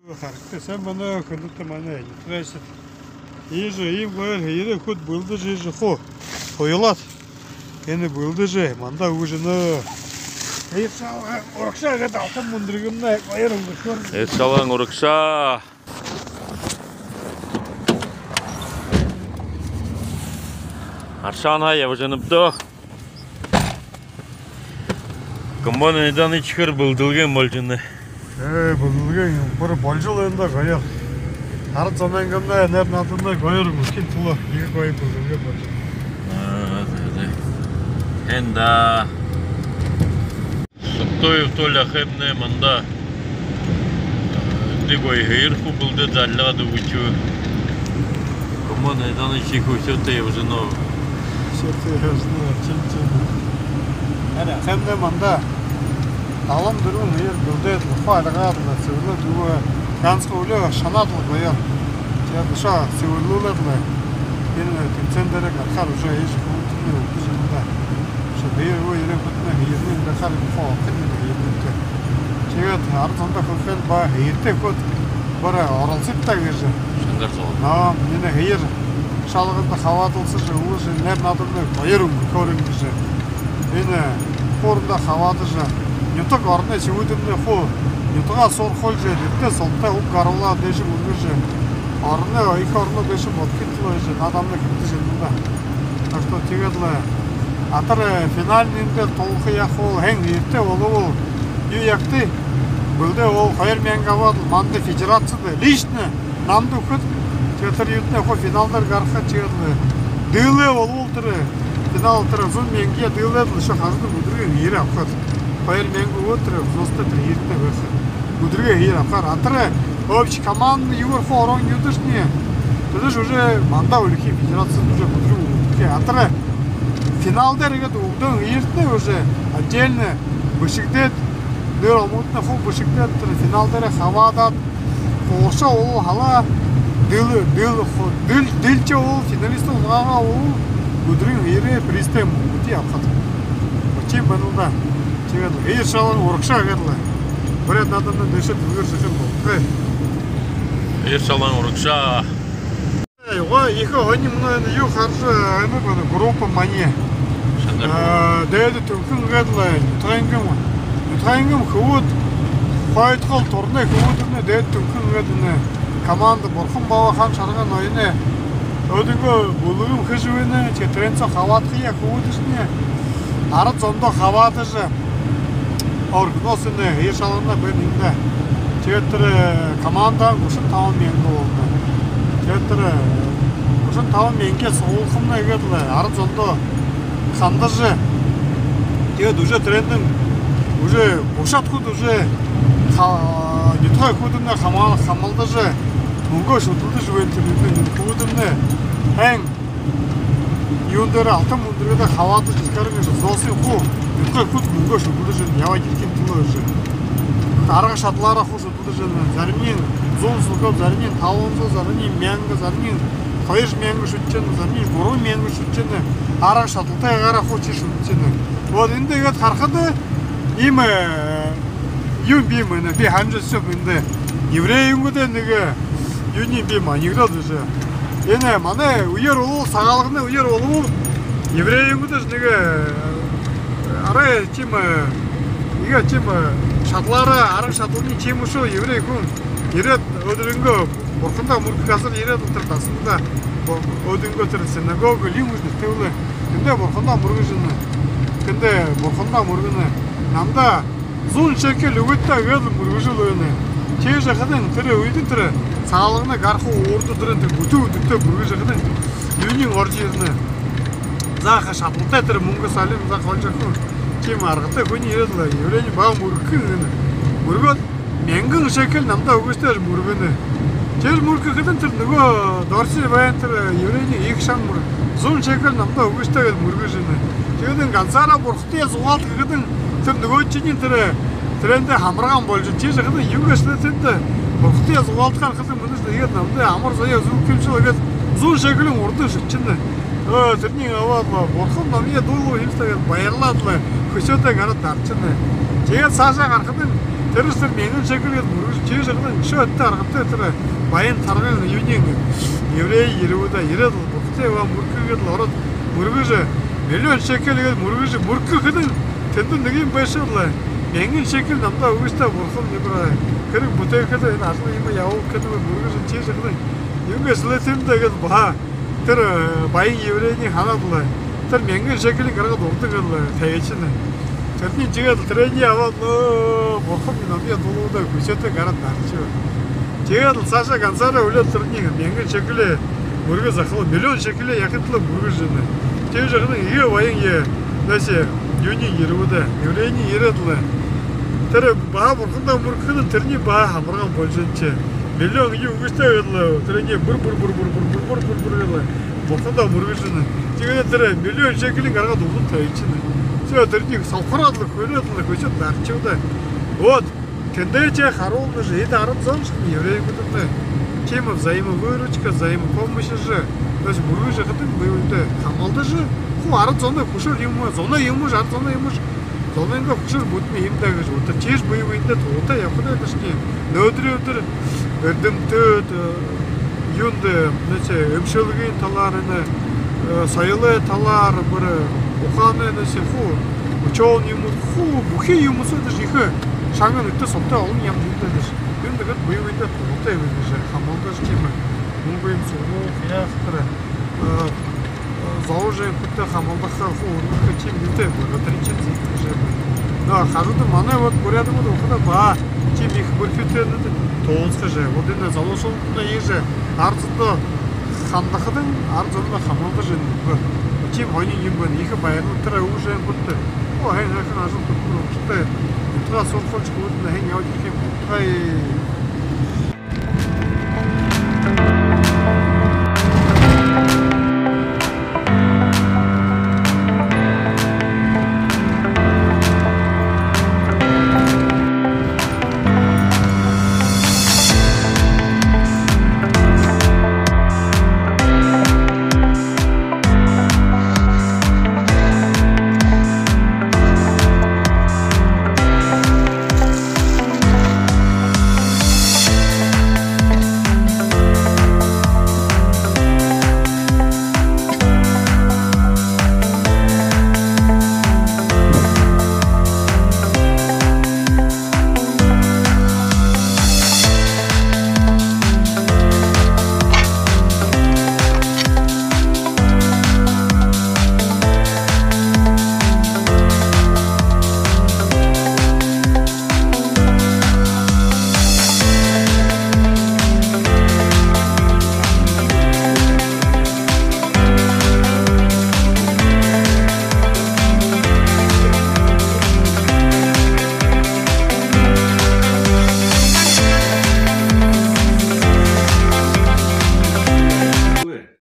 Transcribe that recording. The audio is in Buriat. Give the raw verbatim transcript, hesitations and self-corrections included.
Харагты, һайн байна, хүндэтэ манай нютагайхид. Иигэжэ иимэ гоёор һээр хээд бэлдэжэ, иигэжэ хуу хуйлаад, энэ бэлдэжэ, манда үгэжэ байна. Һээр шалгаан урагшаа гээд алтан мүндэргэмнай гоёор үнгэргэхөөр. Һээр шалгаан урагшаа. Аршаанһаа ябажа байнабди даа. Комбайн эдеэнэй шэхэр бэлдэлгэнь болжо байна. Ээ, бэлдэлгэнь бүри болжо л байна даа, гоёор. Арад зомнай, гэмнай, найр наадамнай гоёор үнгэргэхын тула ехэ гоё бэлдэлгэ болжо байна. Аа, зэ, зэ. Хэн даа. Сухтоев Толя ахаймнай манда, э, эдэ гоё һээр хуу бэлдээд, зарлаад үгэжэ. Комбайн эдеэнэй шэхэр үсөөтэй ябажа байна. Үсөөтэй ябажа байна, чин, чин. Арай ахаймнай манда далан дүрбэн һээр бэлдээд, лухаа альгаад, цэвэрлээд үгөө. Гансахан үлөө шанаад лэ гоёор. Тиигээд үшөө цэвэрлүүлээд лэ, энэ тэмсээн дээрэ гарахаар уже ехэ хүбүүдтнай үгэжэ байна даа. Үшөө һээр үгөө ерээ хүтнэ, һээрнай энэ гарахаар юм хоо, хэн энэ һээрнүүдтэ. Тиигээд арад зондо хүрэхэ юм ба, һээртэй хээд, бүри оролсогты гэжэ. Шангаар соогоо. Но, энэ һээр шалганда хабаадалсажа, үгэжэ, найр наадамнай гоёор үнгэргэхөөр гэжэ. Энэ хууранда хабаадажа, нютаг ороной хүбүүдэмнай хуу нютагаа суурхуулжа, нэртэй солотой уг гарбалаа дээшээ үргэжэ, ороной, ехэ ороной дээшээ бодохын тула гэжэ наадамнай хэбтэжэ байна даа. Так что тиигээд лэ, а тэрэ финальнай эндэ тулхаяа хуу, хэн һээртэй болобол, юу яагты, бэлдээ бол, хоёр мянга абаад лэ, манда федерацида лично намда үгэхэт. Тиигээд тэрэ юунтнай хуу финал дээрэ гараха, тиигээд лэ, диилээ болбол тэрэ финал, тэрэ зуун мянгые диилээд лэ, үшөө хажуудань үдэргын һээр абахат. Хоёр мянга үгөөд, тэрэ зуустай тэрэ һээртнай байха. Үдэргын һээр абахаар. А тэрэ общий командын юугээр хуу ороһон юундашни, тэдэш уже манда үлэхэ, федерацида уже үдэргын үлэхэ. А тэрэ финал дээрэ гээд үгдөө һээртнай уже отдельно бэшэгдээд, нэрэ омогтнай хуу бэшэгдээд, тэрэ финал дээрэ хабаадаад, хуушаа болбол халаа, диил-, диил-, ху-, диил-, диилшээ болбол, финалистнай унагаагаа болбол, үдэргын һээрээ, призтэ мүнгэтэ абахат. Учим байна л даа. Тиигээд лэ һээр шалгаан урагшаа гээд лэ, буряад наадамнай дээшээ дэлгэржэ ехэ юм болтогой. Һээр шалгаан урагшаа. Ой, ехэ һонин, мүнөө юу хаража байнаб, группа манай. Шангаар. Аа, Дээдэ Түнхэн гээд лэ, нютагайнгаа, нютагайнгаа хүбүүд, хойто гол турнай хүбүүднай, Дээдэ Түнхэн гээд лэ команда, Бурхан баабай, Хан Шарган ноённай. Өөдынгөө бүлгэм хэжэ байна, тиигээд тэрээн соо хабаадахаяа хүбүүдшни арад зондоо хабаадажа, оргноос энэ һээр шалгана байна юм даа. Тиигээд тэрэ команда гушан табан мянга болоно. Тиигээд тэрэ гушан табан мянгые суглуулхамнай гээд лэ арад зондоо хандажа. Тиигээд уже тэрээндэнь уже гушаад хүбүүд уже ха-, нютагай хүбүүднай хамаа-, хамалдажа, мүнгөө шүтэлдэжэ байна, тэрэ нютагай хүбүүднай. Хэн юун дээрэ, алтан мүндэргэдэ хабаадажа ерэхэ гэжэ зооһон хуу, нютагай хүбүүд мүнгөө шүтэлдэжэ ябаад ерэхын тула гэжэ. Арга шадалаараа хуу шүтэлдэжэ байна. Заримань зуун сухаб, заримань табан зуу, заримань мянга, заримань хоёр мянга шүтэжэ байна, заримань гурбан мянга шүтэжэ байна. Арга шадалтайгаараа хуу шүтэжэ байна. Вот эндэ иигээд харахада, иимэ, э, юм бии юм байна. Би һанажа үзөөб, эндэ еврейнүүдэй нэгэ юуниинь бии юм, анекдот бэшэ. Энэ манай үеэр болбол, Сагаалганай үеэр болбол, еврейнүүдэй нэгэ, э, арай тиимэ, э, иигээд тиимэ, э, шадалаараа, арга шадалынь тиимэ шүү, еврей хүн ерээд, өөдынгөө Бурхандаа мүргэхэ газар ерээд, тэрэ дасанда, бу-, өөдынгөө тэрэ синагога лэ юм гү, тэрэ тээвэрлээ. Тэндээ Бурхандаа мүргэжэ байна. Тэндээ Бурхандаа мүргэнэ. Намда зуун шекель үгыт даа гээд лэ мүргэжэл байна. Тиижэ хадань тэрэ үедэнь тэрэ Сагаалганай гараха урда үдэрнь тэрэ бүтүү үдэртөө мүргэжэ хадань, юуниинь орожо ерэнэ. Заха шадалтай тэрэ мүнгэ солин заха олжо ябаха. Тиимэ аргатай хүн ерээд лэ, еврейнь бага мүргэхэ гэнэ. Мүргөөд, мянган шекель намда үгыт даа гэжэ мүргэнэ. Тиижэ мүргэхэдэнь, тэрэ нүгөө доржо байһан тэрэ еврейнь ехэ шанга мүр-, зуун шекель намда үгыт даа гээд мүргэжэ байна. Тиигээд энэ гансаараа Бурхадые зугаалха гэхэдэнь, тэрэ нүгөөшни тэрэ, тэрээндэ хамаргаан болжо, тиижэ хадань юун гээшэб, тэндэ Бурхадые зугаалхаар хадань, мүнөөшни иигээд намда амар заяа үзүүлхэ юм шэл гээд, зуун шекелиинь урдань шүтэжэ байна. Өө, тэрэниие абаад лэ, Бурхан намайе дуулаа юм шэл гээд баярлаад лэ, хүсөөтэй гараад даража байна. Тиигээд саашаа гарахадань, тэрэш тэрэ мянган шекель гээд мүргэжэ Тиижэ һаа үшөө һайтай аргатай тэрэ Баян тарган юуниинь еврей ерээд, ерээд лэ бурхантай ябаа, мүргэхэдэл ороод мүргэжэ, миллион шекель гээд мүргэжэ, мүргэхэдэнь тэндэ нэгэ юм байшоо лэ: мянган шекель намда үгыш даа, бурхан, нэгэ бэрхэ хэрэг бүтээхэдэ, энэ ажал юумэ ябуулха гээд мүргэжэ, тиижэ һаа юун гээшэб лэ тэндэ гээд баһа тэрэ, э, баян еврейнь һанаад лэ, тэрэ мянган шекелиинь гаргаад урдаа гээд лэ табижа байна. Тэрэниинь тиигээд лэ, тэрэниие абаад лэ, бурхан минь, намайе дуулаа даа, хүсөөтэй гараад наадажа байна. Тиигээд лэ саашаа гансаараа үлөөд, тэрэниие, мянган шекелиие мүргэжэ захалаа, миллион шекелиие яахын тула мүргэжэ байна. Тиижэ һаа иигээд баян е, нээшэ, юуниинь ерээд, еврейнь ерээд лэ, тэрэ баһа бурхандаа мүргэхэдэнь, тэрэниие баһа хамарган боложо байна ши. Миллион үгыш даа гээд лэ, тэрэниие бүр, бүр, бүр, бүр, бүр, бүр, бүр, бүр, бүр гээд лэ бурхандаа мүргэжэ байна. Тиигээд тэрэ миллион шекелиинь гаргаад урдаа табижа байна. Тиигээд тэрэниие сохороод лэ, хүлеэд лэ, хүсөөд наадажа байна. Вот. Тэндээшье харуулна жэ, эдэ арад зон шэнги еврейнүүдынь тиимэ взаимовыручка, взаимопомощь жэ. Тиигэжэ мүргэжэ ябахадань, бэе бэедээ хамһалдажа, хуу арад зоной хүшэр юумэ, зоной юумэ жэ, арад зоной юумэ жэ, зонойнгоо хүшэр бүтэнэй юм даа гэжэ бодоод, тиижэ бэе бэедээ туһатай ябахадаа гээшэ, нөөдэрэй үдэр эрдэмтэд, э, юундэ, нээшэ, эмшэлгын талаар, энэ, э, соёлой талаар, бүри ухаанай, нээшэ, хуу учёный юумэ, хуу бүхы юумэ соо гээшэ ехэ шанга, нютагта субтаа олон юм юм даа гээшэ. Юундэ гээд бэе бэедээ туһатай ябая гэжэ хамһалдажа, тиимэ мүнгэ юм суглуулха, яаха, тэрэ, э, золой жэнхэтэй хамһалдаха, хуу үргэхэ, тиимэ юутэй байгаа, тэрэ шэнги зээнхэй гэжэ байна. Но хажуудань манай вот буряадууд ухадаа баһа тиимэ ехэ бэрхэтэй, нэ, туһалсаха жэ. Вот энэ залуушуулнай иигэжэ арад зондоо хандахадань, арад зондоо хамһалдажа байна. Тиимэ һонин юм байна. Ехэ баярлаа тэрэ үбшэн хүндэ. Оо, һайн һайхан ажал хүдэлмээр, ушартай. Нютагаа суурхуулжа, хүндэ һайн ябаад ерэхэ юм болтогой.